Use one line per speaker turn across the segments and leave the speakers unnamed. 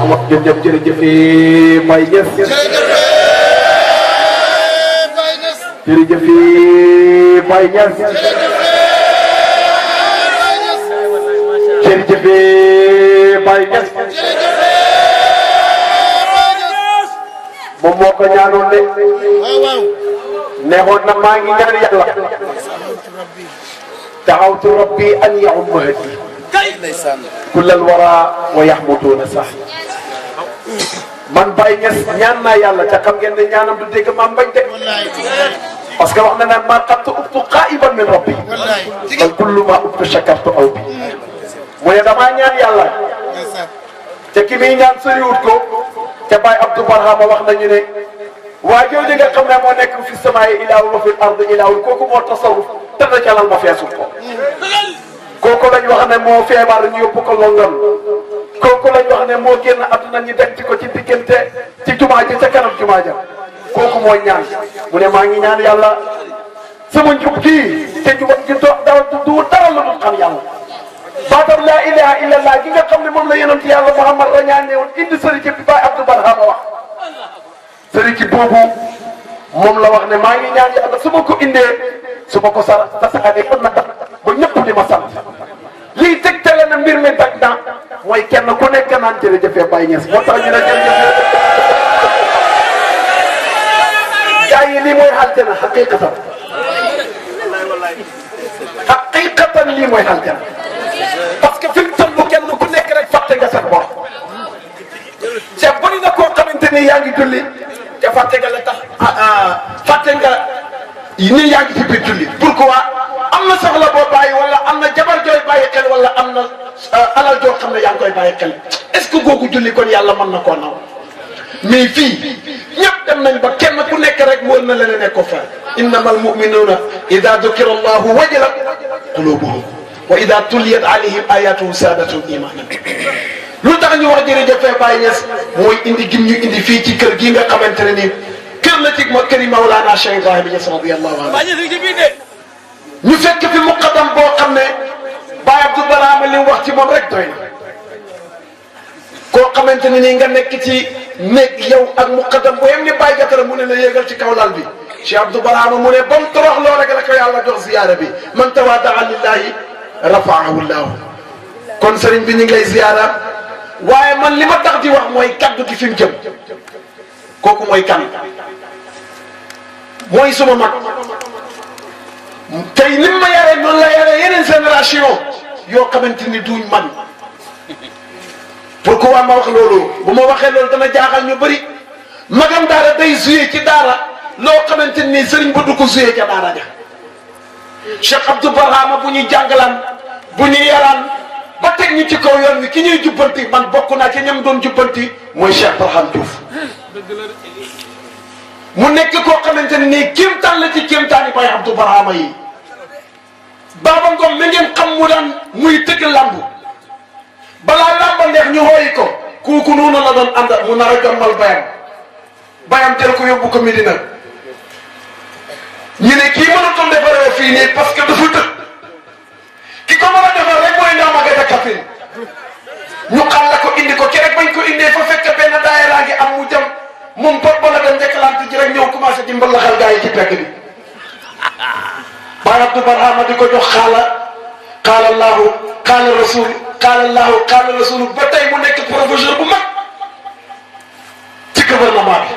wax jërëjëf jërëjëf Baye Niass. jërëjëf Baye Niass. jërëjëf Baye Niass. moom moo ko ñaanoon de. neexoon na maa ngi ñaan yàlla. da'awtu rabbi an ya'umma hadi. kullal wara wa yahmuduna sax. man Baye Niass ñaan naa yàlla te xam ngeen ne ñaanam du dégg maam bañ de. parce que wax na naan maa qattu ubtu qaa'iban min rabbi. bal kullu ma ubtu shakartu aw bi. mu ne damaa ñaan yàlla. te ki muy ñaan soriwut ko. te Baye Abdou Barhama wax nañu ne. waa jooju nga xam ne moo nekk fi samaa'i ilaahun wa fil ardi ilaahun kooku moo tasawuf te na ca lan ma feesul ko. kooku lañ wax ne moo feebar ñu yóbbu ko London. kooku lañ wax ne moo génn àdduna ñu denc ko ci diggante ci jumaa ji ca kanam jumaa ja kooku mooy ñaan mu ne maa ngi ñaan yàlla sama njub kii te jubam ji du dara lu dul xam yàlla. baatam laa ilaha illallah gi nga xam ne moom la yonent yàlla Muhammad la ñaan ne woon indi sëriñ bi Baye Abdou Barhama wax. sëriñ boobu moom la wax ne maa ngi ñaan yàlla su ma ko indee su ma ko tasaxee mën na tax ba ñëpp di ma sant lii tegtale na mbir mi dag na mooy kenn ku nekk naan jërëjëf Baye Niass moo tax ñu ne jërëjëf. gaa yi lii mooy aljana xaqiqatan xaqiqatan lii mooy aljana parce que fi mu toll kenn ku nekk rek fàtte nga sa bopp te bëri na koo xamante ni yaa ngi julli te fàtte nga la tax fàtte nga ni yaa ngi ci biir julli pourquoi am na soxla boo bàyyi wala am na jabar jooy bàyyi xel wala am na alal joo xam ne yaa ngi koy bàyyi xel est-ce que googu julli kon yàlla mën na koo naw mais fii ñëpp dem nañ ba kenn ku nekk rek wóor na leen ne ko fa innama almuminuuna ida dukira allahu wajilat qulubuhum wa ida tuliyat alayhim ayatuhu saadatum imanan lu tax ñu wax jërëjëf Baye Niass mooy indi gim ñu indi fii ci kër gii nga xamante ne nii kër la ci kër yi Mawlana Cheikh Ibrahima Niass radiyallahu anhu ñu fekk fi muqaddam boo xam ne Baye Abdou Barhama li mu wax ci moom rek doy na koo xamante ne nii nga nekk ci nekk yow ak muqaddam boo yem ni Baye Gatara mu ne la yéegal ci kaw lal bi Cheikh Abdou Barhama mu ne ba mu toroxloo rek la ko yàlla jox ziyaara bi man tawaada'a lillahi rafa'ahu llahu kon sëriñ bi ñu ngi lay ziyaara waaye man li ma tax di wax mooy kaddu gi fi mu jëm kooku mooy kan mooy suma mag tey ni ma yaree noonu la yaree yeneen génération yoo xamante ni duñ man pourquoi ma wax loolu bu ma waxee loolu dana jaaxal ñu bëri magam daara day joué ci daara loo xamante ni sëriñ ba du ko joué ca daara ja Cheikh Abdou Barhama bu ñuy jàngalaan bu ñuy yaraan ba teg ñu ci kaw yoon wi ki ñuy jubbanti man bokk naa ci ñam doon jubbanti mooy Cheikh Barham Diouf mu nekk koo xamante ne nii kéemtaan la ci kéemtaani Baye Abdou Barhama yi Baba Ngom mi ngeen xam mu daan muy tëgg lamb balaa lamba neex ñu xooyi ko kooku noonu la doon ànd mu nar a jommal bayam jël ko yóbbu ko Medina ñu ne kii mënatul defaree fii nii parce que dafa tëj ki ko mën a defar rek mooy ñoom ak a kafin ñu xàll ko indi ko ki rek bañ ko indee fa fekk benn daayira ngi am mu jëm moom pot ba la dem njëkkalante ji rek ñëw commencé di mbalaxal gaa yi ci pegg bi Baye Abdou Barhama di ko jox xaala Allahu xaala rasul xaala Allahu xaala rasul ba tey mu nekk professeur bu mag ci gouvernement bi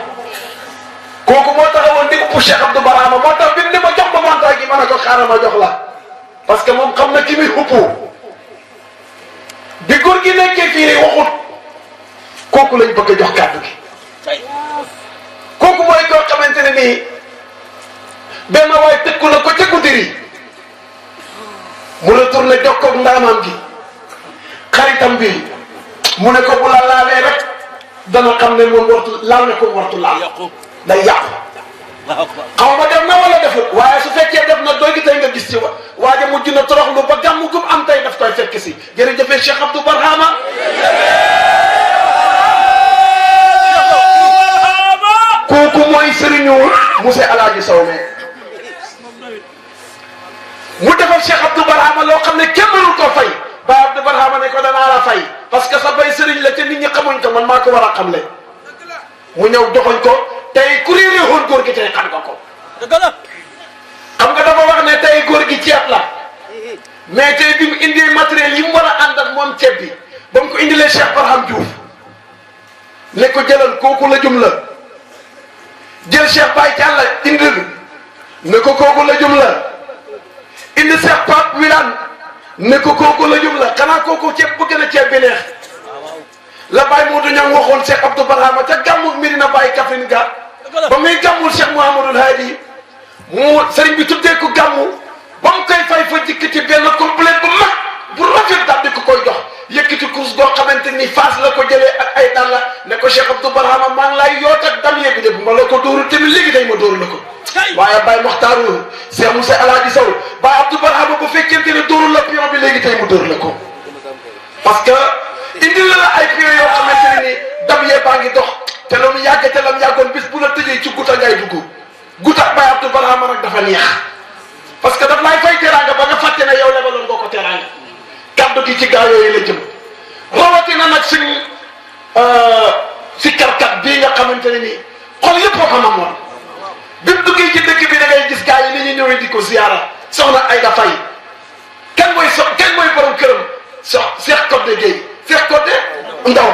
kooku moo taxawoon di upp Cheikh Abdou Barhama moo tax bi mu ne ma jox ma mandat gi ma ne ko xaaral ma jox la parce que moom xam na ki muy uppoo bi góor gi nekkee fii rek waxut kooku lañ bëgg a jox kàddu gi kooku mooy koo xamante ne nii benn waay tëkku na ko ca Goudiri mu la tourné jokkoog ndaamam gi xaritam bi mu ne ko bu la laalee rek dana xam ne moom wartu laal ne ko wartu laal day yàqu xaw ma def na wala defut waaye su fekkee def na doy gi tey nga gis ci waaye mujj na toroxlu ba gàmmu gum am tey daf koy fekk si jërëjëf Cheikh Abdou Barhama kooku mooy sëriñu monsieur Alaaji Sow mu defal Cheikh Abdou Barhama loo xam ne kenn mënul koo fay Baye Abdou Barhama ne ko danaa la fay parce que sa bay sëriñ la te nit ñi xamuñ ko man maa ko war a xamle mu ñëw doxañ ko tey ku réeré woon góor gi tey xam nga ko. xam nga dafa wax ne tey góor gi ceeb la mais tey bi mu indi matériel yi mu war a àndal moom ceeb bi ba mu ko indilee Cheikh Barham Diouf ne ko jëlal kooku la jum la jël Cheikh Baye Thialla indi ne ko kooku la jum la indi Cheikh Pape Wilane ne ko kooku la jum la xanaa kooku ceeb bu gën a ceeb bi neex la Baye Modou Niang waxoon Cheikh Abdou Barhama ca gàmmu Medina Baye Kaffrine ga ba muy gàmmul Cheikh Mouhamadoul Hadi mu sëriñ bi tuddee ko gàmmu ba mu koy fay fa jikkati benn complet bu mag bu rafet daal di ko koy jox yëkkati course goo xamante ni Fass la ko jëlee ak ay dàll ne ko Cheikh Abdou Barhama maa ngi lay yoot ak dal yéegi de bu ma la ko dóoru tamit léegi day ma dóoru la ko waaye Baye Mokhtarou Cheikh Moussa Alhaji Sow Baye Abdou Barhama bu fekkente ne dóoru la pion bi léegi tey mu dóor la ko parce que indi la ay pion yoo xamante ne ni dam yee baa ngi dox te loolu yàgg te lam yàggoon bis bu la tëjee ci guta ngay dugg guta Baye Abdou Barhama nag dafa neex parce que daf lay fay teraanga ba nga fàtte ne yow lebaloon nga ko teraanga kaddu gi ci gaa yooyu la jëm rawatina nag suñ sikkarkat bii nga xamante ne nii xol yëpp ko xamoon bi mu duggee ci dëkk bi da ngay gis gaa yi ni ñu ñëwee di ko ziyaara soxna Ayda Faye kenn mooy borom këram Cheikh Codé Gueye Cheikh Codé Ndaw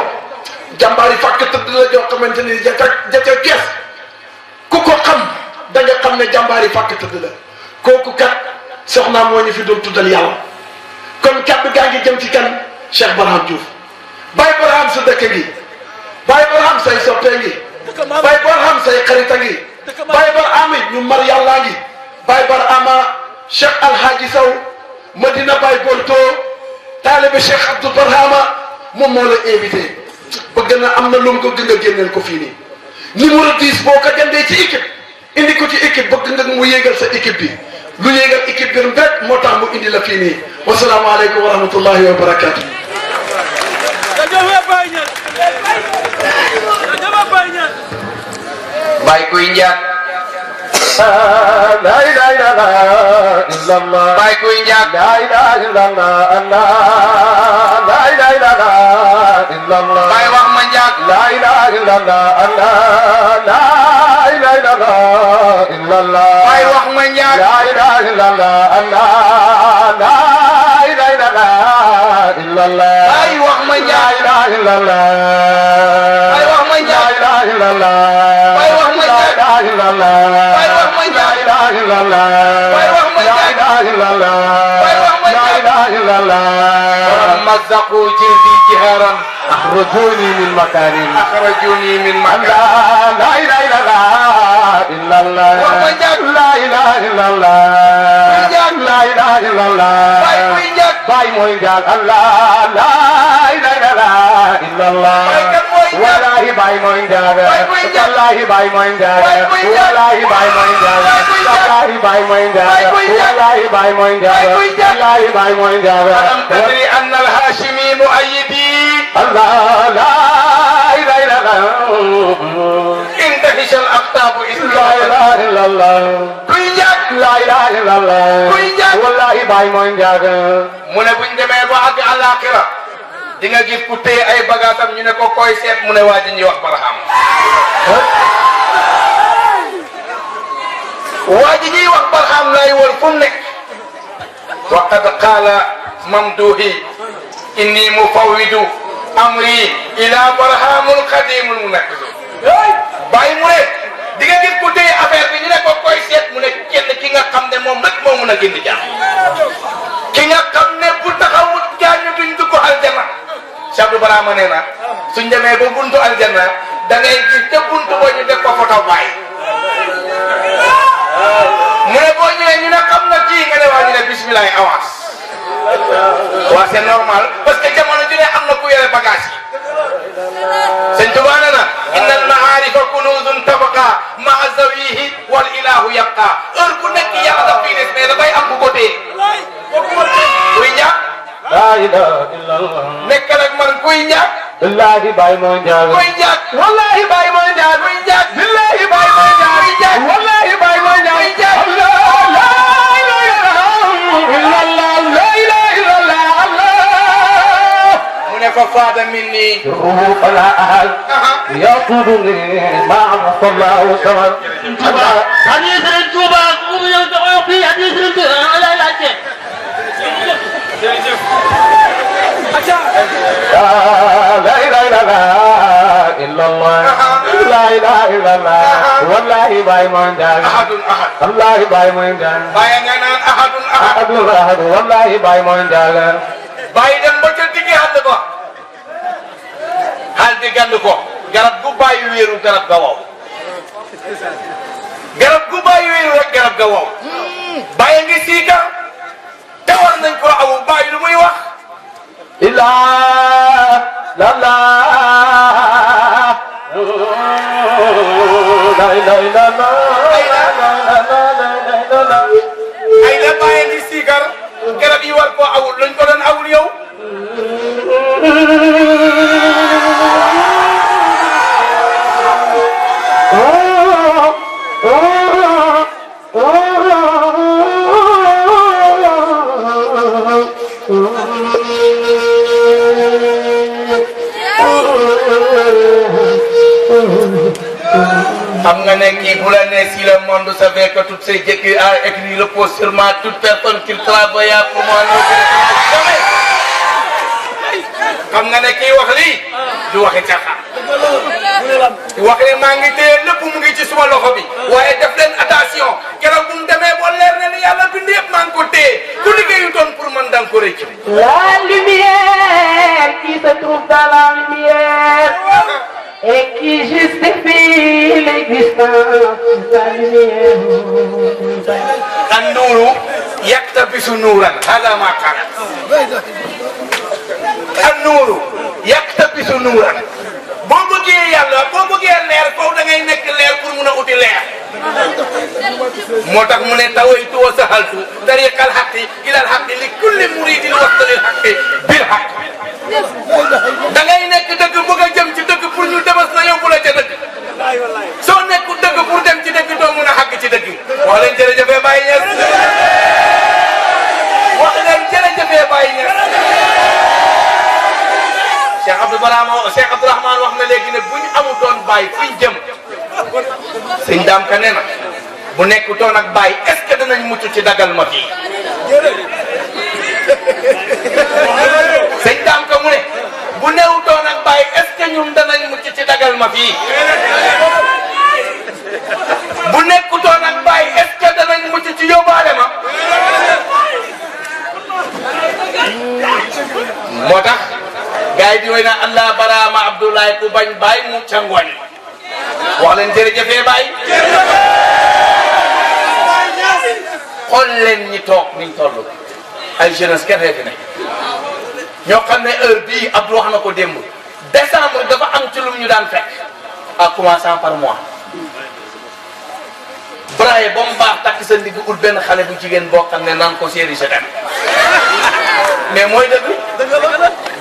jàmbaar yi fàkk tëdd la joo xamante ni jate kees ku ko xam da nga xam ne jàmbaar yi fàkk tëdd la kooku kat soxna moo ñu fi doon tuddal yàlla kon kaddu gaa ngi jëm ci kan Cheikh Barham Diouf Baye Barham sa dëkk ngi Baye Barham say soppee ngi Baye Barham say xarita ngi Baye Barham ñu mar yàllaa ngi Baye Barhama Cheikh Alhaji Sow Madina Baye Bolto taalibe Cheikh Abdou Barhama moom moo la invité bëgg na am na lu mu ko gën a génneel ko fii nii numéro 10 boo ko jëndee ci équipe indi ko ci équipe bëgg nga mu yéegal sa équipe bi lu yéegal équipe bi rek moo tax mu indi la fii nii wasalaamaaleykum wa rahmatullahi wa barakaatu.
Baye Kuy Njaat
la ilaha illallah
Baye Kuy Njaat
la ilaha illallah la ilaha illallah
Baye wax ma Njaat
la ilaha illallah la ilaha illallah
Baye wax ma Njaat
la ilaha illallah la ilaha illallah
Baye wax ma Njaat
la ilaha illallah
Baye wax ma Njaat
la ilaha illallah
Baye wax ma Njaat
la ilaha illallah
Baye wax ma Njaat
la ilaha illallah
Baye wax ma Njaat
la ilaha illallah
Baye wax ma Njaat
la ilaha illallah
mazzaqu jildi jiharan
أخرجوني من مكان
akhrajuni min
لا
makan
لا إله إلا الله
Wax ma Njaat
لا إله إلا الله
Njaat
لا إله إلا الله
Baye Kuy Njaat
باي موي نجات الله لا إله إلا الله
Baye kan mooy Njaat
والله باي موي نجات
Baye Kuy Njaat
والله باي موي نجات
Baye Kuy Njaat
والله باي موي نجات
Baye Kuy Njaat
والله باي موي نجات
Baye Kuy Njaat
والله باي موي نجات
Baye Kuy Njaat
والله باي موي نجات
ألم تدري أن الهاشمي مؤيدي
الله لا إله إلا الله
انتهش الأقطاب
لا
إسلام
إله إلا الله
Kuy Njaat
لا إله إلا الله
Kuy Njaat
والله باي موي نجات
mu ne buñ demee ba àgg àllaaxira di nga gis ku téye ay bagaasam ñu ne ko koy seet mu ne waa ji ñuy wax Barham waa ji ñuy wax Barham lay wër fu mu nekk wa qad qaala mamduhi inni mufawwidu amri ila barhamul qadimul munaqqis bàyyi mu ne di nga gis ku téye affaire bi ñu ne ko koy seet mu ne kenn ki nga xam ne moom rek moo mun a gindi jàmm ki nga xam ne bu taxawul jaañu duñ dugg aljanna Cheikh Abdou Barhama nee na suñ demee ba buntu aljanna da ngay gis te buntu boo ñu def ko photo baay mu ne boo ñëwee ñu ne xam na kii nga ne waa ñu ne bismillah avance waa c'est normal parce que jamono ju ne am na ku yore bagage yi sëñ Tuubaa nee na inna al maarifa kunuzun tabqa maa zawihi wal ilahu yabqa heure bu nekk yàlla daf fii des mais dafay am bu ko téye kuy ñàkk
لا إله إلا الله
nekk nag man kuy ñàkk
بالله باي موي نجات
kuy ñàkk
والله باي موي نجات
kuy ñàkk
بالله باي موي نجات والله باي موي نجات الله لا إله إلا الله لا إله إلا الله الله
mu ne ko أفاد مني
روح الأهل يطلبني مع الله وسلم
حديث الجوبة في حديث الجوبة لا لا
لا إله إلا الله لا إله إلا الله والله باي من جان
أحد
والله باي من جان
بايعنا أحد
أحد والله باي من جان
باي dem ba ca digg àll ba xaal di gànd ko garab gu bàyyi wéeru garab ga wow garab gu bàyyi wéeru rek garab ga wow bàyyi ngi siika te war nañ ko awu bàyyi lu muy wax
إلا لا لا لا إله إلا الله
ay la bàyyi ngi siikar garab yi war koo awul luñ ko doon awul yow xam nga ne kii bu la ne si le monde savait que toutes ces écrits a écrit le pot sur moi toute personne qui travailla pour moi xam nga ne kii wax lii du waxi caaxaan wax ne maa ngi téye lépp mu ngi ci suma loxo bi waaye def leen attention keroog bu mu demee ba leer ne ni yàlla bind yëpp maa ngi ko téye ku liggéeyutoon pour man da nga ko rëcc.
La lumière qui se trouve dans la lumière et qui justifie l'existence de la lumière.
An-nuuru yaktabisu nuuran hada ma qaala. An-nuuru yaktabisu nuuran boo bëggee yàlla boo bëggee leer foofu da ngay nekk leer pour mun a uti leer. moo tax mu ne tawaytu wa sahaltu tariqal haqqi ilal haqqi li kulli muridin wastalil haqqi bil haqq. da ngay nekk dëgg bëgg a jëm ci dëgg pour ñu demas la yóbbu la ca dëgg. soo nekku dëgg pour dem ci dëgg doo mun a xàgg ci dëgg. wax leen jërëjëf Baye Niass. wax leen jërëjëf Baye Niass. Cheikh Abdourahmane wax na léegi ne bu ñu amutoon Baye fuñ jëm. sëñ Daam Ka nee na bu nekkutoon ak Baye est-ce que danañ mucc ci dagal ma fii. sëñ Daam Ka mu ne bu newutoon ak Baye est-ce que ñun danañ mucc ci dagal ma fii. bu nekkutoon ak Baye est-ce que danañ mucc ci yóbbaale ma. moo tax gars yi di woy na Allah baraama Abdoulaye ku bañ Baye mu ca ngooñ wax leen jërëjëfee Baye. xool leen ñi toog niñ toll ay jeunesse kenn fi ne ñoo xam ne heure bii Abdou wax na ko démb décembre dafa am ci lu ñu daan fekk en commençant par mois. braille ba mu baax takk sa ndigg ut benn xale bu jigéen boo xam ne naan ko séeri je t'aime mais mooy dëgg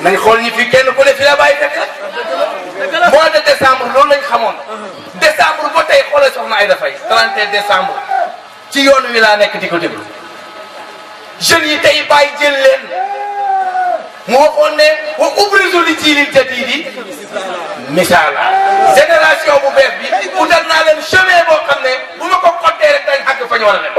nañ xool ñi fi kenn ku ne fi la bàyyi fekk rek mois de décembre loolu lañ xamoon décembre ba tey xoolee soxna Aïda Faye 31 décembre ci yoon wi laa nekk di ko déglu jeunes yi tey bàyyi jël leen mu waxoon ne wa ubrizu li jiilil jadiidi misaala génération bu bees bi utal naa leen chemin boo xam ne bu ma ko xottee rek dañ àgg fa ñu war a dem.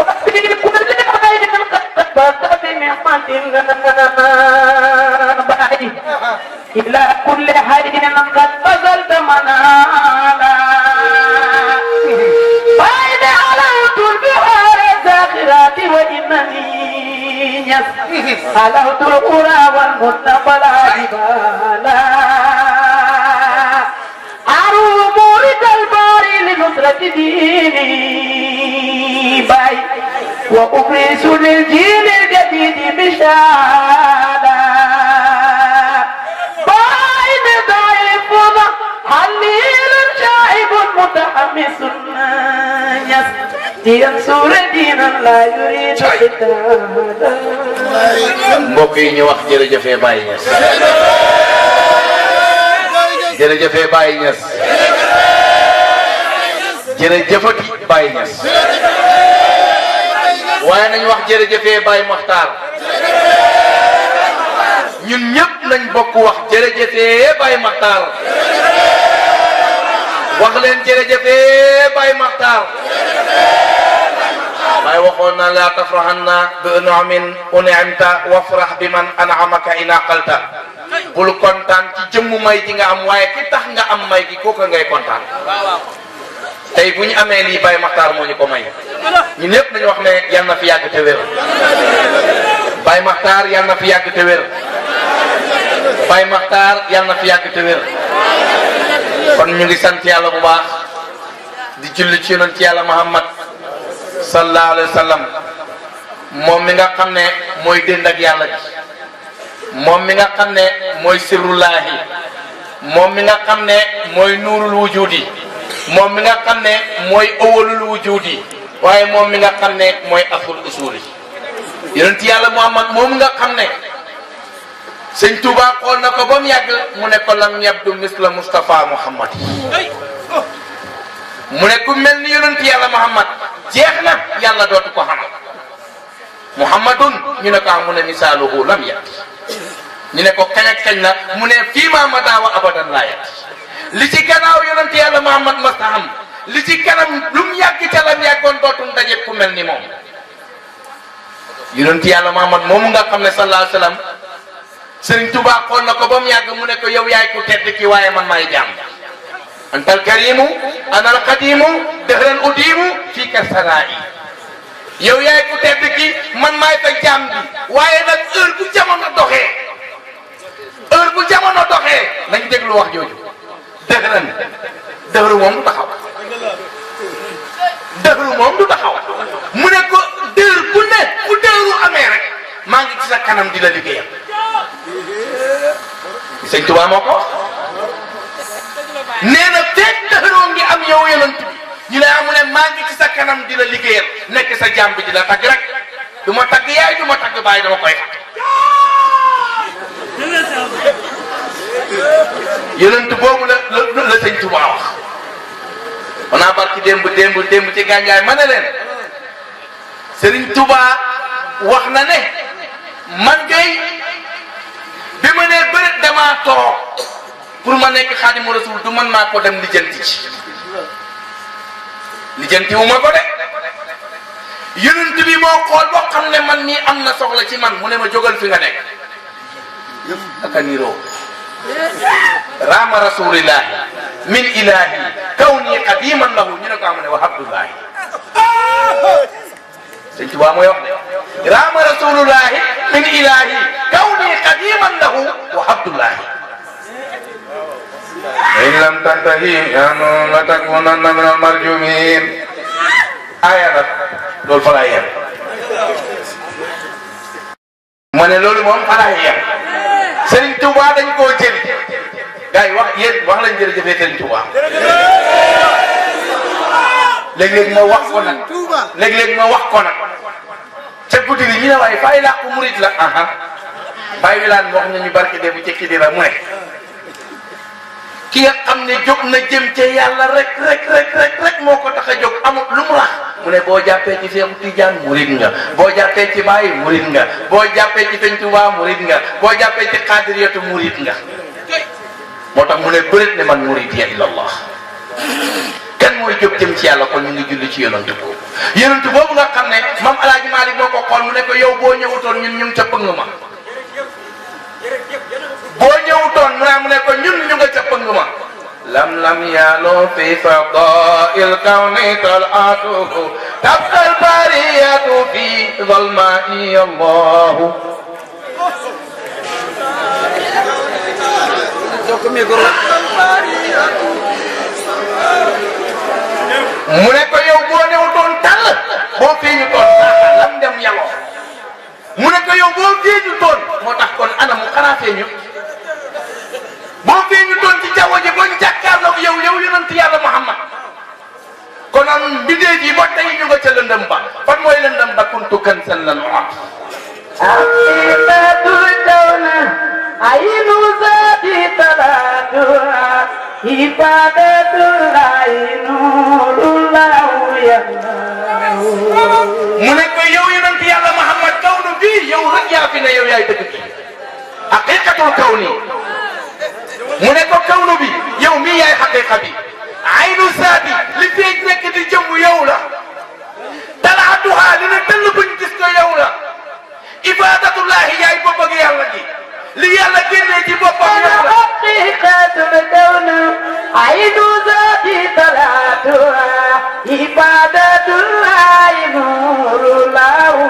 إلى كل حين قد بذلت منالا بعد علوت البحار الزاخرات وإنني علوت القرى والمتقبل جبالا أروم رد الباري لنصرة ديني باي وأفرس للجيل الجديد مشالا حليل شائب متحمس ينصر دينا لا يريد قتالا
mbokk yi ñu wax jërëjëfee Baye Niass jërëjëfee Baye Niass jërëjëfati Baye Niass waaye nañu wax jërëjëfee Baye Makhtar ñun ñëpp nañ bokk wax jërëjëfee Baye Makhtar wax leen jërëjëfee Baye Makhtar Baye waxoon na la tafrahanna bi nu'min un'imta wafrah bi man an'amaka in aqalta bul kontaan ci jëmmu may ji nga am waaye ki tax nga am may gi kooku ngay kontaan tey bu ñu amee lii Baye Makhtar moo ñu ko may ñun ñëpp nañu wax ne yal na fi yàgg te wér Baye Makhtar yal na fi yàgg te wér Baye Makhtar yal na fi yàgg te wér kon ñu ngi sant yàlla bu baax di julli ci yonent yàlla Muhammad sallallahu alayhi wa sallam moom mi nga xam ne mooy dënd ak yàlla ji moom mi nga xam ne mooy sirrullaahi moom mi nga xam ne mooy nuurul wujudi moom mi nga xam ne mooy awalul wujudi waaye moom mi nga xam ne mooy asul usuli yonent yàlla Muhammad moom nga xam ne sëñ Touba xool na ko ba mu yàgg mu ne ko lam yabdu misla Mustafa Muhammad mu ne ku mel ni yonent yàlla Muhammad jeex na yàlla dootu ko xam Muhammadun ñu ne ko mu ne misaaluhu lam yat ñu ne ko kañ ak kañ la mu ne fii ma madaawa abadan laa yat li ci gannaaw yonent yàlla Muhammad masta am li ci kanam lu mu yàgg ca lam yàggoon dootum daje ku mel ni moom yonent yàlla Muhammad moomu nga xam ne sallallahu alayhi wa sallam Sëriñ Tuubaa xool na ko ba mu yàgg mu ne ko yow yaay ku tedd ki waaye man maay jaam antal karimu anal qadimu dëhran udimu fii ka saraa'i yow yaay ku tedd ki man maay fa jaam bi waaye nag heure bu jamono doxee nañ déglu wax jooju dëhran dëhru moom du taxaw mu ne ko dër bu ne bu dëru amee rek maa ngi ci sa kanam di la liggéeyal sëñ Tuubaa moo ko nee na fekk dëxëroo ngi am yow yonent bi ñu ne amu ne maa ngi ci sa kanam di la liggéeyal nekk sa jàmm bi di la tagg rek du ma tagg yaay du ma tagg baay dama koy tagg yonent boobu la sëñ Tuubaa wax on a barki démb ci gànjaay ma ne leen Sëriñ Tuubaa wax na ne man ngay bi ma nee bëri damaa toog pour ma nekk Xaadimu Rasuul du man maa ko dem lijjanti wu ma ko de yonent bi moo xool boo xam ne man nii am na soxla ci man mu ne ma jógal fi nga nekk aka niroo raama rasulillahi min ilahi kawni qadiman lahu ñu ne ko am ne wa abdullahi sëñ Tuubaa mooy wax de raama rasulullahi min ilahi kawni qadiman lahu wa abdullahi in lam tantahi yanu la takunanna min al marjumin aya nag loolu fa laay yem ma ne loolu moom fa laay yem Sëriñ Tuubaa dañ koo jël gars yi wax yéen wax lañ jërëjëfee Sëriñ Tuubaa léeg-léeg ma wax ko nag ca guddi gi ñu ne waaye bàyyi laa ko murit la bàyyi wi laan wax nañu barke de bu ci kii dira mu ne ki nga xam ne jóg na jëm ca yàlla rek moo ko tax a jóg amul lu mu rax mu ne boo jàppee ci Seexu Tijaan murit nga boo jàppee ci Baay murit nga boo jàppee ci Sëñ Tuubaa murit nga boo jàppee ci Xaadiriyatu murit nga moo tax mu ne bërit ne man muridiya illallah kan mooy jóg jëm ci yàlla kon ñu ngi julli ci yonent boobu nga xam ne Maam Alaaji Maalik moo ko xool mu ne ko yow boo ñëwutoon ñun ñu ngi ca pëng ma boo ñëwutoon mu ne ko ñun ñu nga ca pëng ma lam yalo fi fadail kawni tal'atuhu tabqal bariyatu fi zalma'i allahu mu ne ko yow boo newutoon tàll boo feeñu toon lam dem yàlloo mu ne ko yow boo feeñu toon moo tax kon ana mu xanaa feeñu boo feeñu toon ci jaww ji boo jàkkaarloog yow yonent yàlla Muhammad kon am mbindeef yi ba tey ñu nga ca lëndëm ba fan mooy lëndëm ba kuntu kanzan lan u'at
haqiqatul kawna aynu zati talatuha ibadatul aynu
mu ne ko yow yonent yàlla Muhammad kawnu bii yow rek yaa fi ne yow yaay dëgg haqiqatul kawni mu ne ko kawnu bi yow mii yaay haqiqa bi aynu saati li feeñ nekk di jëmm yow la talaatuha li ne tëll buñ gis ko yow la ibadatullahi yaay bopp ak yàlla ji li yàlla génnee ci boppam yow la
haqiqatul kawni aynu saati talaatuha ibadatullahi nurulahu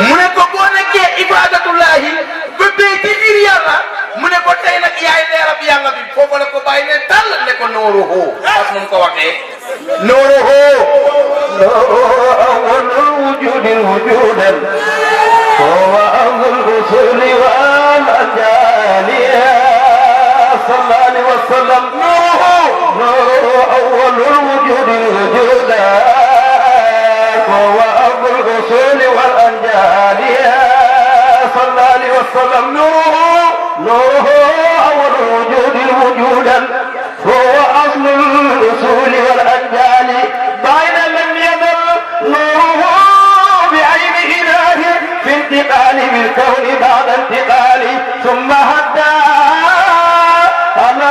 mu ne ko boo nekkee ibadatullahi bëbbee ci biir yàlla mu ne ko tey nag yaay leerab yàlla bi foofu la ko bàyyi ne tàll ne ko nooruhu ak nu mu ko waxee nooruhu
awwalul wujudi wujudan huwa awwalul rusuli wal anjali sallallahu alaihi wasallam nooruhu awwalul wujudi wujudan huwa awwalul rusuli wal anjali sallallahu alaihi wasallam نوره أول الوجود وجودا هو أصل الأصول والأنجال بين لم يزل نوره بعين إله في انتقال بالكون بعد انتقال ثم هدى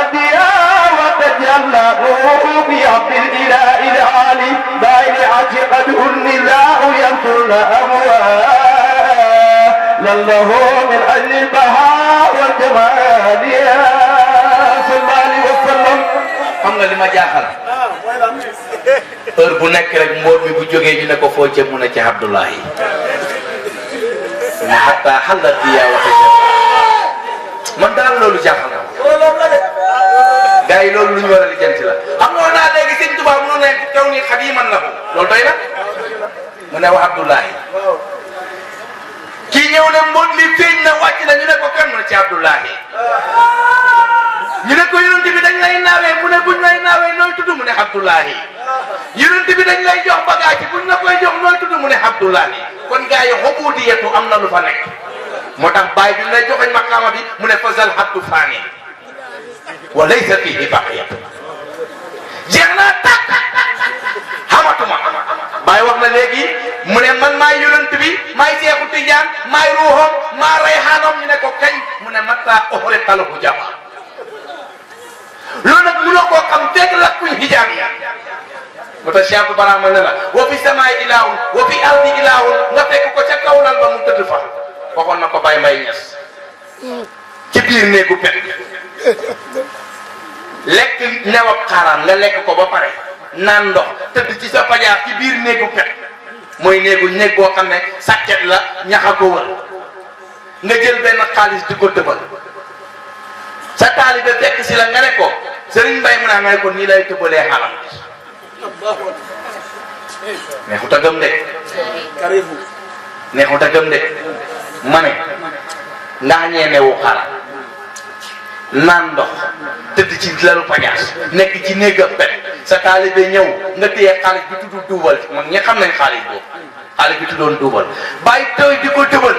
الديار وتجلى نوره بعبد الإله العالي بين عشقته النزاع ينصر أموال له من أجل البهاء والجمال يا صلى الله عليه وسلم
xam nga li ma jaaxal heure bu nekk rek mboot mi bu jógee ñu ne ko foo jëm mu ne ci Abdoulahi ma hatta xalat diya waxe man daal loolu jaaxal na gars yi loolu lu ñu war a lijjanti la xam nga naa léegi sëñ Tuubaa mënu ne kaw ni xadiman lahu loolu doy na mu ne wa Abdoulahi kii ñëw ne mbon li feeñ na wàcc na ñu ne ko kan mu ne ci Abdoulahi ñu ne ko yonent bi dañ lay naawee mu ne buñ lay naawee nooy tudd mu ne Abdoulahi yonent bi dañ lay jox bagage buñ la koy jox nooy tudd mu ne Abdoulahi kon gars yi xobudiyatu am na lu fa nekk moo tax bàyyi bi lay joxoñ maqaama bi mu ne fasal habdu faani wa laysa fihi baqiyatu jeex naa tàkk xamatuma bàyyi wax na léegi mu ne man maay yonent bi maay Seexu Tijaan maay ruuxam maa rayxaanam ñu ne ko kañ mu ne mata uxriqal hujaba loolu nag mënoo koo xam fekk la kuñ hijaab yi moo tax Cheikh Barama ne la wa fi samaay ilaahun wa fi ardi ilaahun nga fekk ko ca kaw lal ba mu tëdd fa waxoon na ko Baye Mbaye Niass ci biir néegu pet lekk new ak xaaraan nga lekk ko ba pare naan ndox tëdd ci sa pajaar ci biir néegu pet mooy néeg boo xam ne sàkket la ñaxa ko wër nga jël benn xaalis di ko tëbal sa taalibe fekk si la nga ne ko Serigne Mbaye mu naa nga ne ko nii lay tëbalee xalam neexut a gëm de neexut a gëm de ma ne ndax ñeenewu xalam naan ndox tëdd ci lalu pajaas nekk ci néeg ak pet sa taalibe ñëw nga téye xaalis bi tudd duubal man ñi xam nañ xaalis boobu xaalis bi tuddoon duubal bàyyi tooy di ko tëbal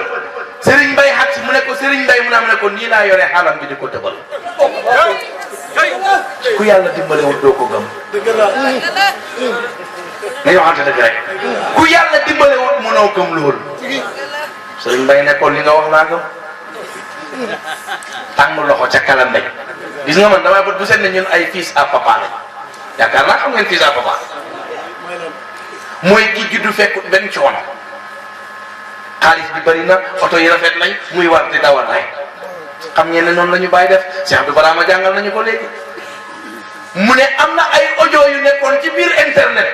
Serigne Mbaye xat si mu ne ko Serigne Mbaye mu ne ko nii laa yore xaalam bi di ko tëbal ku yàlla dimbalewul doo ko gëm nañu waxante dëgg rek ku yàlla dimbalewul mënoo gëm loolu Serigne Mbaye ne ko li nga wax laa gëm tàng loxo ca kala mbéy gis nga man damaa bët bu set ne ñun ay fils à papa la yaakaar naa xam ngeen fils à papa mooy ki juddu fekkut benn coono xaalis bi bari na oto yi rafet nañ muy war di dawal rek xam ngeen ne noonu la ñu bàyyi def Cheikh Abdou Barama jàngal nañu ko léegi mu ne am na ay audio yu nekkoon ci biir internet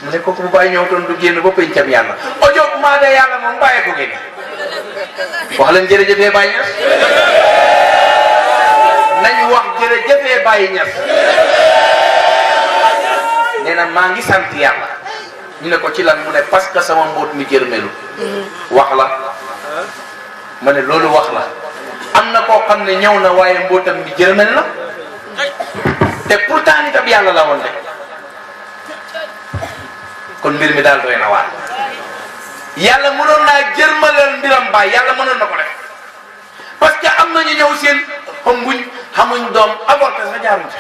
mu ne ko bu bàyyi ñëw toon du génn ba pencam yàlla audio bu maa de yàlla moom bàyyi ko génn wax leen jërëjëfee Baye Niass nañu wax jërëjëfee Baye Niass nee na maa ngi sant yàlla ñu ne ko ci lan mu ne parce que sama mbóot mi jërmelu wax la ma ne loolu wax la am na koo xam ne ñëw na waaye mbóotam mi jërmel na te pourtant itam yàlla la woon de kon mbir mi daal doy na waar yàlla mënoon naa jërmalal mbiram baay yàlla mënoon na ko def parce que am nañu ñëw seen xamuñ doom avorté sa jaaruñ ci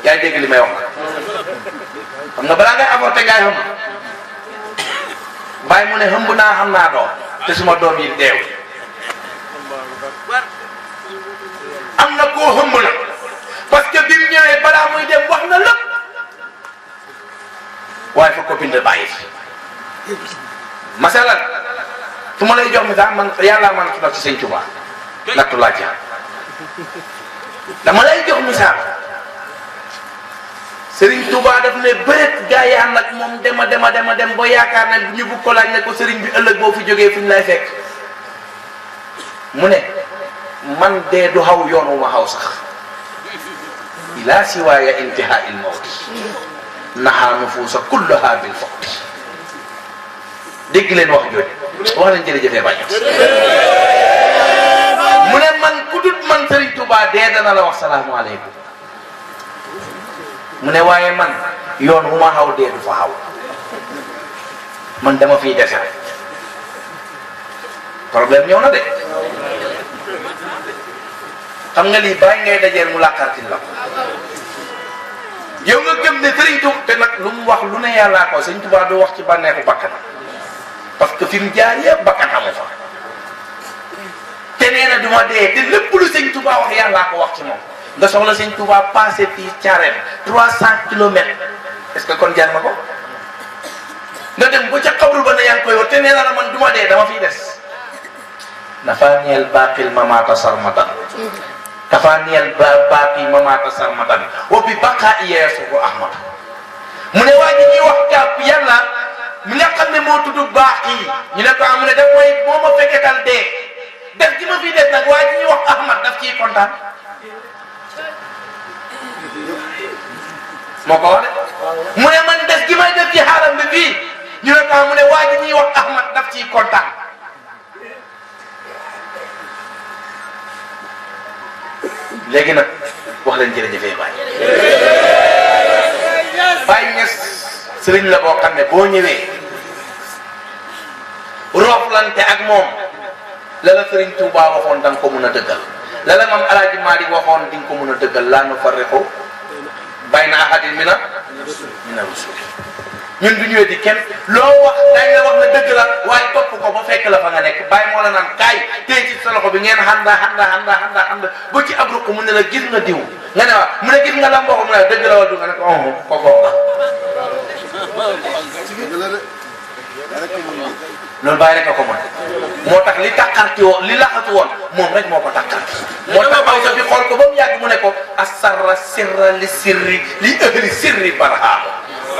yaay dégg li may wax xam nga balaa ngay avorté ngay xam bàyyi mu ne xëmb naa xam naa doom te suma doom yi deew am na koo hëmb na parce que bi mu ñëwee balaa muy dem wax na lépp waaye fa ko bind bàyyi fi masalan su ma lay jox misaal man yàlla man ci nag ci sëñ Tuubaa nattu laa ci dama lay jox misaal Serigne Touba daf ne bëreet gaa yi ànd ak moom dema dem ba yaakaar ne ñu bugg ko laaj ne ko Serigne bi ëllëg boo fi jógee fu ñu lay fekk mu ne man dee du xaw yoon wu ma xaw sax ila siwaaya intihaa il mawti naxaa nufuusa kullaha bil fawti dégg leen wax jooju wax leen jërëjëfee bañ mu ne man ku dut man Serigne Touba dee dana la wax salaamualeykum mu ne waaye man yoon wu ma xaw dee du fa xaw man dama fiy dese problème ñëw na de xam nga lii bàyyi ngay dajeel mu làkkartil la yow nga gëm ne Sëriñ Tuubaa te nag lu mu wax lu ne yàllaa ko Sëriñ Tuubaa du wax ci bànneexu bakkanam parce que fi mu jaar yëpp bakkan amu fa te nee na du ma dee te lépp lu Sëriñ Tuubaa wax yàllaa ko wax ci moom nga soxla Sëriñ Tuubaa passé fii Thiarène 300 kilomètres est-ce que kon jaar na ko nga dem ba ca xabru ba ne yaa ngi koy wax te nee na la man du ma dee dama fiy des nafaaniyal baaqil mamaata sarmatan nafaaniyal baaqi mamaata sarmatan wa bi baqaa'i yasubu ahmad mu ne waa ji ñuy wax kàpp yàlla mi nga xam ne moo tudd baax yi ñu ne ko mu ne daf mooy moo ma fekketal dee def gi ma fiy des nag waa ji ñuy wax ahmad daf ciy kontaan moo ko wax de mu ne man des gi may def ci xaaram bi fii ñu ne ko mu ne waa ji ñuy wax ahmad daf ciy kontaan léegi nag wax leen jërëjëfee Baye Ñas sëriñ la boo xam ne boo ñëwee rooflante ak moom la la sëriñ Touba waxoon da nga ko mun a dëggal la la Maam Alaaji Maalik waxoon di nga ko mun a dëggal laa nu farriqu bayna ahadin mina rusul ñun du ñëwee di kenn loo wax dañ la wax ne dëgg la waaye topp ko ba fekk la fa nga nekk Baye moo la naan kaay tey ci sa loxo bi ngeen xanda ba ci ab ruq mu ne la gis nga diw nga ne waaw mu ne gis nga la mbokk mu ne dëgg la wala du nga ne ko kooku loolu Baye rek a ko mën moo tax li tàqarti woon li laxatu woon moom rek moo ko tàqarti moo tax aw sa bi xool ko ba mu yàgg mu ne ko asarra sirra li sirri li ëhli sirri barha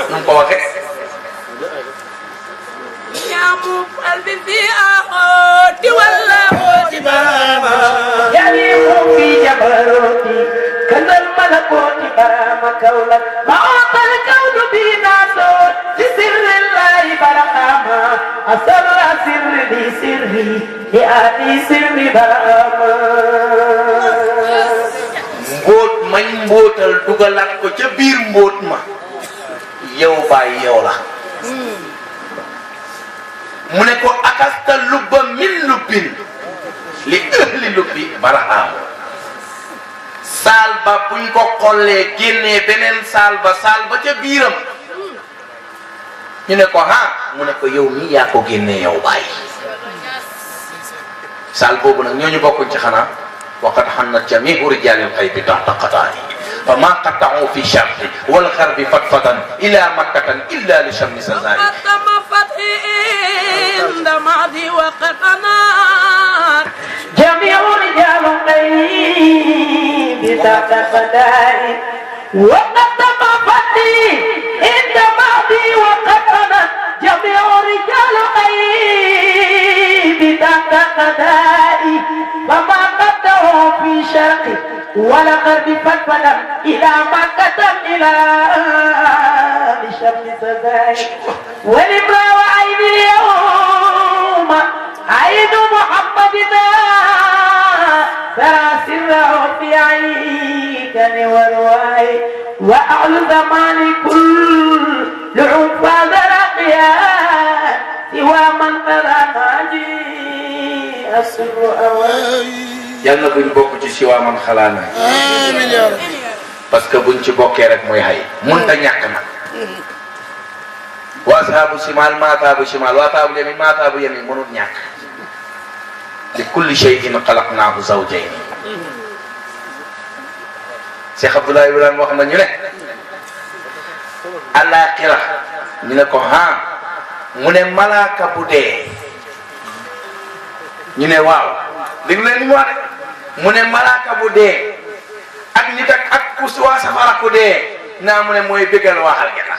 nu mu ko waxee
يا قلبي في أخوتي ولا أخوتي
برامة يليق في جبروتي كل الملكوت برامة كولا ما أعطى الكون بناسه لسر الله برامة أسر سر لي سري لآتي سر برامة
mbóot mañ mbóotal dugalaat ko ca biir mbóot ma yow Baye yow la mu ne ko akasta lubba min lubbin li ëhli lubbi baraam saal ba buñ ko xollee génnee beneen saal ba ca biiram ñu ne ko mu ne ko yow mii yaa ko génnee yow Baye saal boobu nag ñooñu bokkuñ ci xanaa waqad xannat jamiu rijalil xaybi taxta qataari fa ma qata'u fi sharqi wal xarbi fatfatan ila makkatan illa li shammi sazari
عند ماضي وقد أنار
جميع رجال الغيب تحت قدائي وقد تمفتي عند ماضي وقد أنار جميع رجال الغيب تحت قدائي فما قدروا في شرقي ولا غرب فتفلا إلى مكة إلى لشمس سزاي ولمرأة وعين اليوم عين محمدنا ترى سره في عيكن ورواي وأعلى زمان كل لعوف ذرقيا سوى من ترى ناجي السر أواي
yàlla buñ bokk ci siwaa man xalaana
amiin yaa rabbi
parce que buñ ci bokkee rek mooy xay mun ta ñàkk nag wa ashabu shimal ma ashabu shimal wa ashabu yamin ma ashabu yamin mënul ñàkk li kulli shay'in xalaqnaahu zawjayn Cheikh Abdoulaye Ibrahima wax na ñu ne alaaxira ñu ne ko mu ne malaaka bu dee ñu ne waaw dégg leen li mu wax de mu ne malaaka bu dee ak nit ak ku waa safara ku dee naa mu ne mooy bégal waa aljana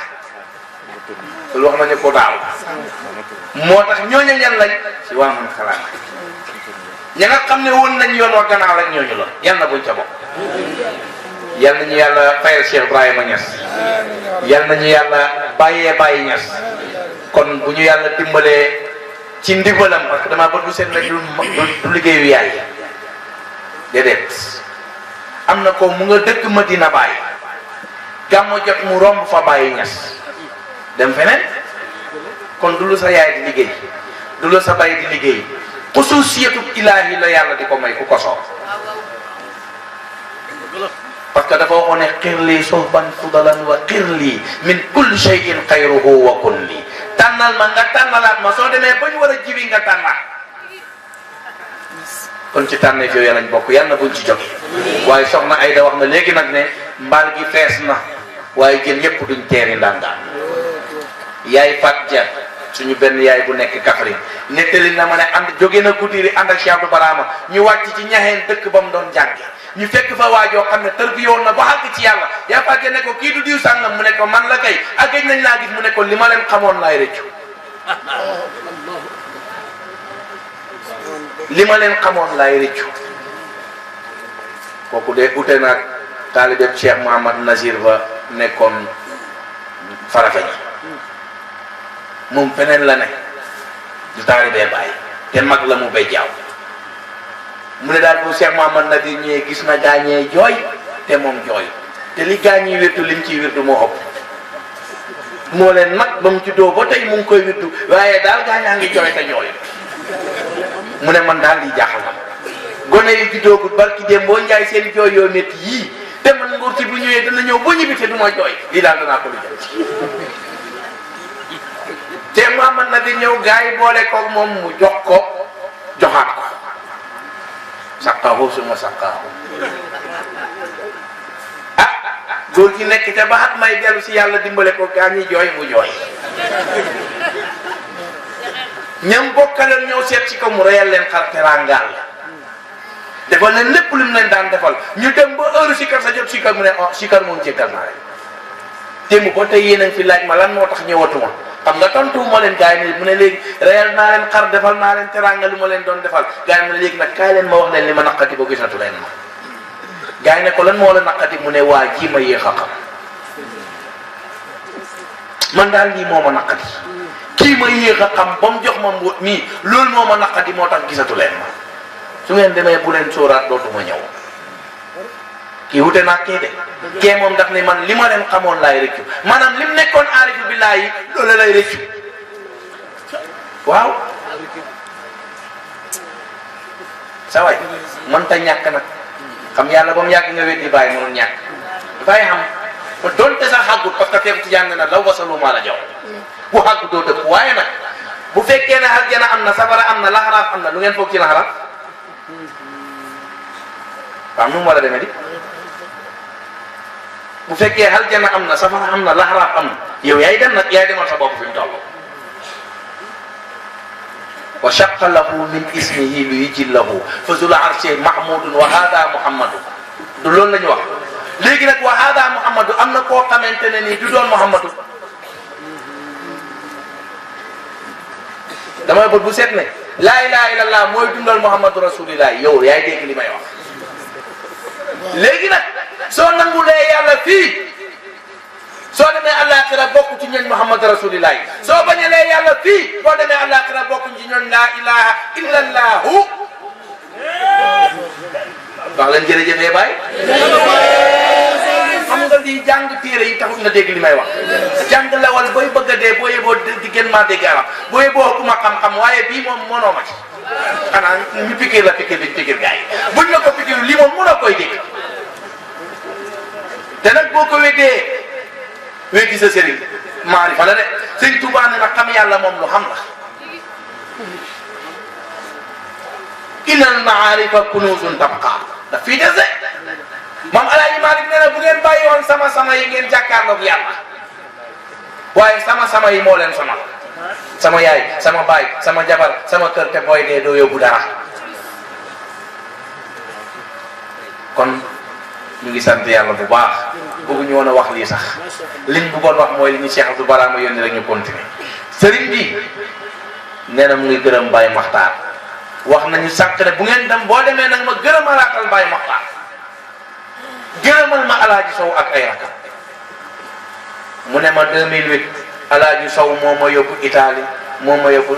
loolu wax nañu ko daaw moo tax ñooñu ñan lañ si waa man xalaat ña nga xam ne woon nañ yoon wa gannaaw rek ñooñu la yal na buñ ca bokk yal nañu yàlla fayal Cheikh Ibrahima Niass yal nañu yàlla bàyyi Niass kon bu ñu yàlla dimbalee ci ndimbalam parce que damaa bëgg bu seet rek du liggéeyu yaay déedéet am na ko mu nga dëkk Madina Baye gàmmu jot mu romb fa Baye Niass dem feneen kon du lu sa yaay di liggéey du lu sa bay di liggéey xususiyatu ilaahi la yàlla di ko may ku ko soob parce que dafa waxoon ne xirli sohban fudalan wa xirli min kulli shay'in xayruhu wa kulli tànnal ma nga tànnalaat ma soo demee ba ñu war a jiwi nga tànnaat kon ci tànneef yooyu lañ bokk yàlla na buñ ci jóge waaye soxna Ayda wax na léegi nag ne mbaal gi fees na waaye jën yépp duñ teeri ndàngaan yaay Fat Dia suñu benn yaay bu nekk Kaffrine nettali na ma ne jóge na Goudiri ànd ak Cheikh Abdou Barama ñu wàcc ci ñaxeen dëkk ba mu doon jànge ñu fekk fa waajoo xam ne tërbiyoon na ba àgg ci yàlla yaa Fat Dia ne ko kii du diw sàngam mu ne ko man la kay ak gëj nañ laa gis mu ne ko li ma leen xamoon laay rëccu li ma leen xamoon laay rëccu kooku de ute naag taalibe Cheikh Mouhamad Nazir ba nekkoon Farafeñ moom feneen la ne du taalibee bàyyi te mag la mu bay jaaw mu ne daal bu Cheikh Mouhamad Nazir ñëwee gis na gaañee jooy te moom jooy te li gaañi wirdu lim ciy wirdu moo ëpp moo leen mag ba mu juddoo ba tey mu ngi koy wirdu waaye daal gaañaa ngi jooy te jooy mu ne man daal di jaaxal na gone yi juddoogut barki dem boo njaay seen jooy yoo métti yii te man nguur ci bu ñëwee dana ñëw boo ñibbi te du ma jooy lii daal danaa ko lu jëm te Mouhamad Nazir ñëw gars yi boole koog moom mu jox ko joxaat ko saqaahu suma saqaahu góor gi nekk te ba xat may dellu si yàlla dimbale ko gaa ñi jooy mu jooy ñam bokkaleen ñëw seet si ko mu reyal leen xar teraangaal defal leen lépp lu mu leen daan defal ñu dem ba heure sikar sa jot sikar mu ne sikar moom jéggal naa leen démb ba tey yéen a ngi fi laaj ma lan moo tax ñëwatuma xam nga tontu ma leen gars yi mu ne léegi reyal naa leen xar defal naa leen teraanga lu ma leen doon defal gars yi mu ne léegi nag kaay leen ma wax leen li ma naqati ba gisatu leen ma gars yi ne ko lan moo la naqati mu ne waa ji ma yéex a xam man daal lii moo ma naqati kii ma yéex a xam ba mu jox ma mbóot mii loolu moo ma naqati moo tax gisatu leen ma su ngeen demee bu leen sóoraat dootuma ñëw kii wute naa kee de kee moom daf ne man li ma leen xamoon laay rëccu maanaam lim nekkoon aarifu billaahi loolu lay rëccu waaw sa waay man ta ñàkk nag xam yàlla ba mu yàgg nga weddi bàyyi mënul ñàkk dafay xam te doonte sax xàggut parce que teeku ci jàng na law wasalu maa la jaw bu xàggut doo dëpp waaye nag bu fekkee ne aljana am na safara am na laxaraaf am na lu ngeen foog ci laxaraaf waaw nu mu war a demee di bu fekkee aljana am na safara am na laxaraaf am na yow yaay dem nag yaay demal sa bopp fi mu toll wa shaqqa lahu min ismihi li yujillahu fa zul arshi mahmudun wa hada muhammadu du loolu la ñu wax léegi nag wa hada muhammadu am na koo xamante ne nii du doon muhammadu damay bëgg bu seet ne laa ilaha illallah mooy dundal muhammadu rasulillah yow yaay dégg li may wax léegi nag soo nangulee yàlla fii soo demee àllaaxira bokk ci ñooñ muhammad rasulillah soo bañalee yàlla fii boo demee àllaaxira bokk ci ñooñ laa ilaha illallahu wax leen jërëjëfee baay xam nga lii jàng téere yi taxul nga dégg li may wax jàng lawal booy bëgg a dee boo yeboo di gën maa dégg arab boo yeboo ku ma xam-xam waaye bii moom mënoo ma ci xanaa ñu pikir la pikir bi pikir gars yi buñ la ko pikir lii moom mënoo koy dégg te nag boo ko weddee weddi sa sëriñ maarifa la de sëriñ Tuubaa ne nag xam yàlla moom lu xam la innal maarifa kunuzun tabqa daf fii des de Maam Alaaji Maalik nee na bu ngeen bàyyi woon sama yi ngeen jàkkaarloog yàlla waaye sama yi moo leen sonal sama yaay sama baay sama jabar sama kër te booy dee doo yóbbu dara kon ñu ngi sant yàlla bu baax bëgguñu woon a wax lii sax liñ bëggoon wax mooy li ñu Cheikh Abdou Barama yónni rek ñu continuer sëriñ bi nee na mu ngi gërëm Baye Makhtar wax nañu sànq ne bu ngeen dem boo demee nag ma gërëmalaatal Baye Makhtar gërëmal ma Alaaji Sow ak ay rakam mu ne ma 2008 Alaaji Sow moo ma yóbbu Italie moo ma yóbbu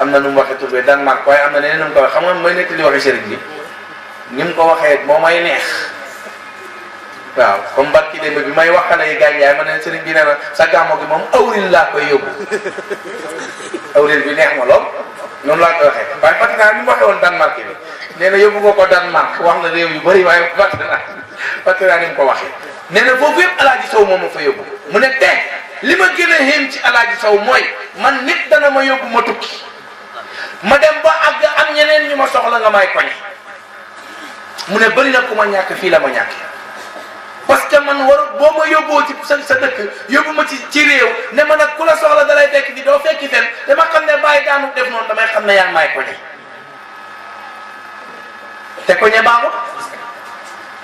am na nu mu waxee tur bi Danemark waaye am na neneen nu mu ko waxee xam nga mooy nekk li waxee sëriñ bi ni mu ko waxee moo may neex waaw comme barki démb bi may wax xale yi gàncax ma ne sëriñ bi nee na sa gàmmo gi moom awril laa koy yóbbu awril bi neex ma lool noonu laa koy waxee waaye fàtte naa ni mu waxee woon Danemark bi nee na yóbbu nga ko Danemark wax na réew yu bëri waaye fàtte naa ni mu ko waxee. nee na foofu yëpp Alaaji Sow moom ma fa yóbbu mu ne tey li ma gën a xéem ci Alaaji Sow mooy man nit dana ma yóbbu ma tukki ma dem ba àgg am ñeneen ñu ma soxla nga may koñe mu ne bëri na ku ma ñàkk fii la ma ñàkk. parce que man boo ma yóbboo ci sa dëkk yóbbu ma ci réew ne ma nag ku la soxla dalay fekk fi doo fekki fen dama xam ne bàyyi daanu def noonu damay xam ne yaa ngi may koñe te koñe baaxul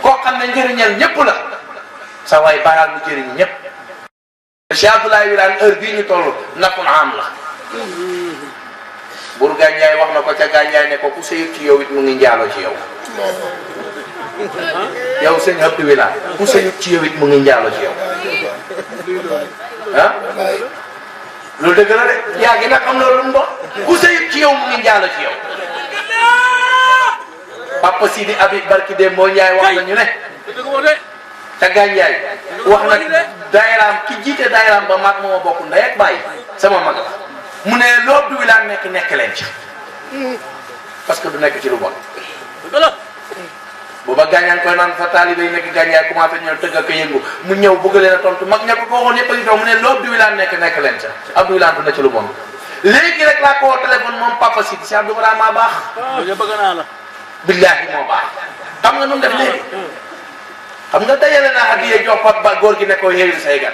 koo xam ne njëriñal ñëpp la sa waay bàyyal mu jëriñ ñëpp. Cheikh Abdoulaye Wilane heure bii ñu toll nakun am la bur gànjaay wax na ko ca gànjaay ne ko ku sëyut ci yow it mu ngi njaaloo ci yow. yow sëñ Abdou Wilane ku sëyut ci yow it mu ngi njaaloo ci yow ah loolu dëgg la de yaa ngi nag xam loolu lu mu doon ku sëyut ci yow mu ngi njaaloo ci yow. Papa Sidi Habib barki dem moo Njaay wax nañu ne ca gànjaay wax na daayiraam ki jiite daayiraam ba mag moo bokk ndey ak bàyyi sama mag la mu ne loo Abdou Wilane nekk leen ci parce que du nekk ci lu bon. booba gaañaan koy naan fa taalibe yi nekk gànjaay commencé ñëw tëgg ak yëngu mu ñëw bëgg leen a tontu mag ña ko waxoon yëpp a ngi toog mu ne loo Abdou Wilane nekk leen ca Abdou Wilane du na ci lu bon. léegi rek laa ko woo téléphone moom Papa Sidi si Abdou Barama baax.
bëgg naa la.
billaahi moo baax xam nga nu mu def léegi xam nga dajale naa hadiya jox ba góor gi ne ko yéewil say gan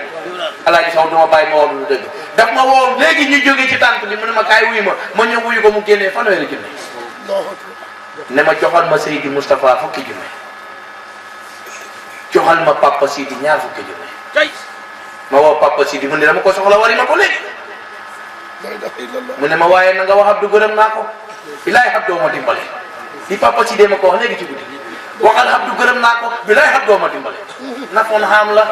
Alaaji Sow duma bàyyi ma woo lu dëgg daf ma woo léegi ñu jógee ci tànk bi mu ne ma kaay wuyu ma ñëw wuyu ko mu génnee fanweeri junne ne ma joxal ma Seydi Moustapha fukki junne joxal ma Papa Sidi ñaar fukki junne ma woo Papa Sidi mu ne dama ko soxla wari ma ko léegi mu ne ma waaye na nga wax Abdou gërëm naa ko bilaay Abdou ma dimbale li Papa Sidi ma ko wax léegi ci guddi waxal Abdou gërëm naa ko bilaay Abdou ma dimbale nafoon xam la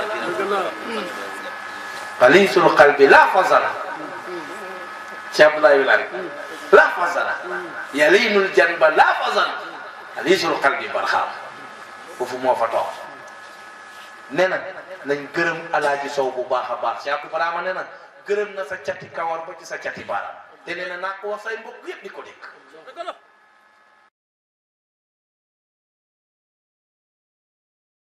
xaliisul qalbi la fazala ci Abdoulaye Wilane la fazala yalinul janba la fazala xaliisul qalbi barxaam foofu moo fa toog nee na nañ gërëm Alaaji Sow bu baax a baax Cheikh Abdou Barama nee na gërëm na sa cati kawar ba ci sa cati baaraam te nee na naa ko wax say mbokk yëpp di ko dégg